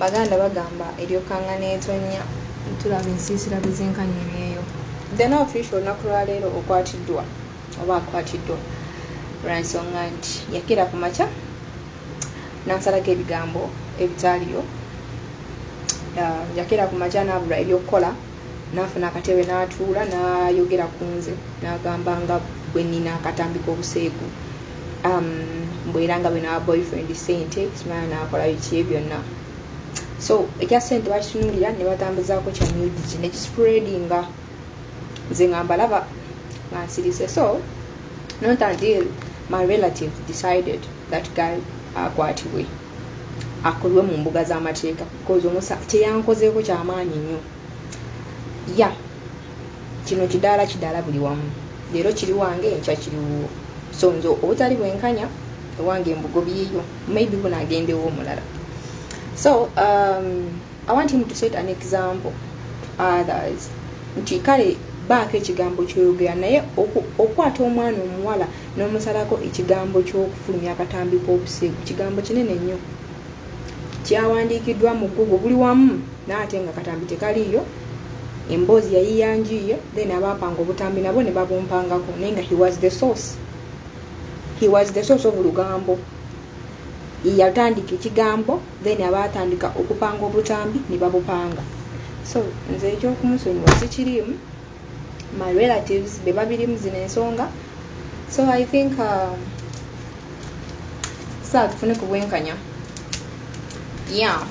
Baganda bagamba eryokanga n'etonnya. Tulaba ensiisira bwe zenkanya emyeyo. Then official olunaku lwaleero okwatiddwa oba akwatiddwa lwa nsonga nti yakeera ku makya n'ansalako ebigambo ebitaaliyo. Yakeera ku makya n'abulwa ebyokukola, n'afuna akatebe n'atuula n'ayogera ku nze, n'agamba nga bwe nnina akatambi k'obuseegu, mbwera nga bwe nawa boyfriend sente, simanya n'akola biki byonna. So ekya sente bakitunuulira ne batambuzaako kya nudity ne kispreadinga, nze nga mbalaba nga nsirise. So not until my relative decided that guy akwatibwe, akolwe mu mbuga z'amateeka, because omusa kyeyankozeeko kyamaanyi nnyo. Ya kino kidaala kidaala buli wamu, leero kiri wange, enkya kiriwo. So nze obutali bwenkanya ewange mbugobyeyo, maybe bunagendewo omulala. So I want him to set an example to others nti kale baako ekigambo kyoyogera, naye okwata omwana omuwala n'omusalako ekigambo ky'okufulumya akatambi k'obuseegu kigambo kinene nnyo, kyawandiikiddwa mu Google buli wamu, naate nga katambi tekaliiyo. Emboozi yayiyanjiye, then abampanga obutambi nabo ne babumpangako, naye nga he was the source, he was the source of lugambo. Yatandika ekigambo, then abatandika okupanga obutambi ne babupanga. So nze ekyokumusonyiwa sikiriimu, my relatives be babirimu zino ensonga. So I think saa tufune ku bwenkanya. Yeah.